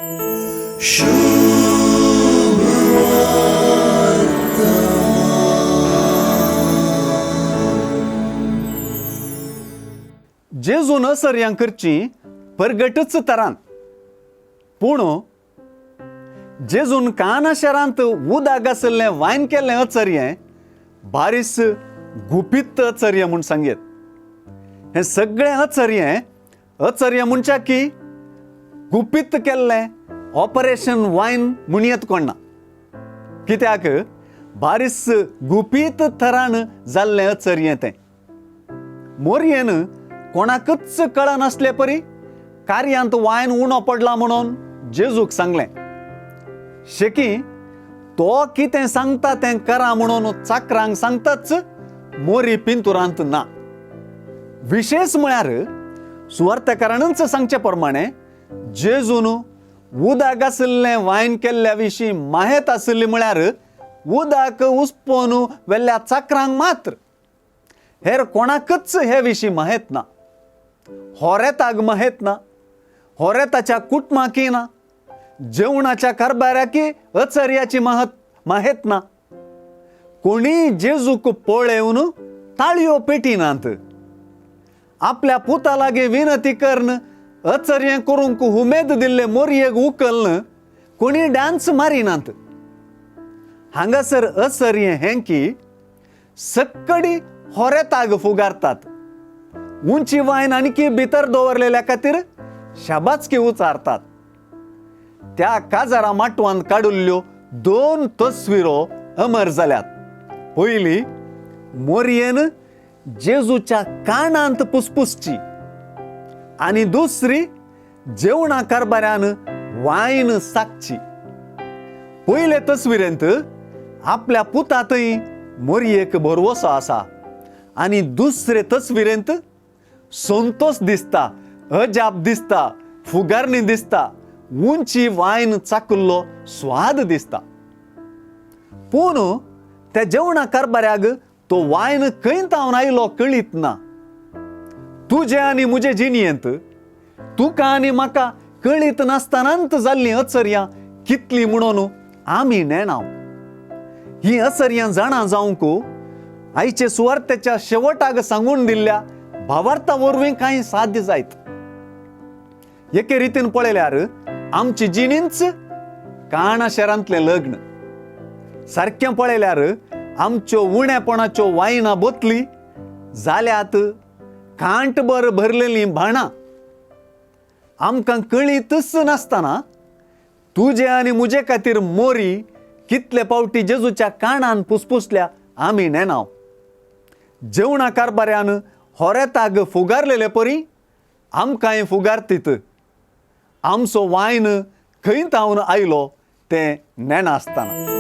जेजून असर्यां करची परगटच तरान, पूण जेजून काना शारांत उदक आशिल्लें वायन केल्लें अचर्यें बारीस गुपीत अचर्य म्हूण सांगयत. हें सगळें अचर्यें अचर्य म्हणच्या की गुपीत केल्लें ऑपरेशन वायन म्हणयत कोण ना, कित्याक बारीस गुपीत थरान जाल्लें अचर्यें तें. मोरयेन कोणाकच कळनासले परी कार्यांत वायन उणो पडला म्हणून जेजूक सांगलें. शेकी तो कितें सांगता तें करा म्हणून चाकरांक सांगताच मोरी पिंतुरांत ना. विशेश म्हळ्यार सुवार्थकारानच सांगचे प्रमाणे जेजून उदक आशिल्लें वायन केल्ल्या विशीं माहेत आशिल्ली म्हळ्यार उदक उसपोवन वेल्ल्या चाकरांक मात्र, हेर कोणाकच हे विशीं माहेत ना. होरेताक माहेत ना, होरेताच्या कुटुंबाकय ना, जेवणाच्या कारभाराकी अचर्याची माहेत ना. कोणीय जेजूक पळेवन ताळयो पेटिनात, आपल्या पुता लागीं विनती करून अचर्य करूंक उमेद दिल्ले मोरयेक उकलन कोणी डान्स मारिनात. हांगासर अचर्य हें की सक्कडी होरेताग फुगारतात, उंची वायन आणखी भितर दवरलेल्या खातीर शाबासकी उचारतात. त्या काजारा माटवान काडिल्ल्यो दोन तस्विरो अमर जाल्यात. पयली मोरयेन जेजूच्या कानांत पुसपुसची आनी दुसरी जेवणा कारभाऱ्यान वायन साकची. पयले तस्विरेंत आपल्या पुतांतय मोरयेक भरवसो आसा आनी दुसरे तस्विरेंत संतोष दिसता, अजाप दिसता, फुगारणी दिसता, उंची वायन चाकुल्लो स्वाद दिसता. पूण त्या जेवणा कारभाऱ्याक तो वायन खंय तावन आयलो कळीत ना. तुजे आनी म्हजे जिणयेंत तुका आनी म्हाका कळीत नासतनांत जाल्लीं अचर्यां कितलीं म्हणून आमी नेणाव. ही अचर्यां जाणा जावंक आयचे सुवार्तेच्या शेवटाक सांगून दिल्ल्या भावार्था वरवीं कांय साध्य जायत. एके रितीन पळयल्यार आमची जिणींच काणा शारांतलें लग्न. सारकें पळयल्यार आमच्यो उणेपणाच्यो वायनां बोतली जाल्यात कांटभर भरलेलीं भाणां. आमकां कळीतच नासतना तुजे आनी म्हजे खातीर मोरी कितले फावटी जेजूच्या कानान पुसपुसल्या आमी नेणाव. जेवणा कारभाऱ्यान होरेताग फुगारलेले परी आमकांय फुगारतीत. आमचो वायन खंय तावन आयलो तें नेणासतना.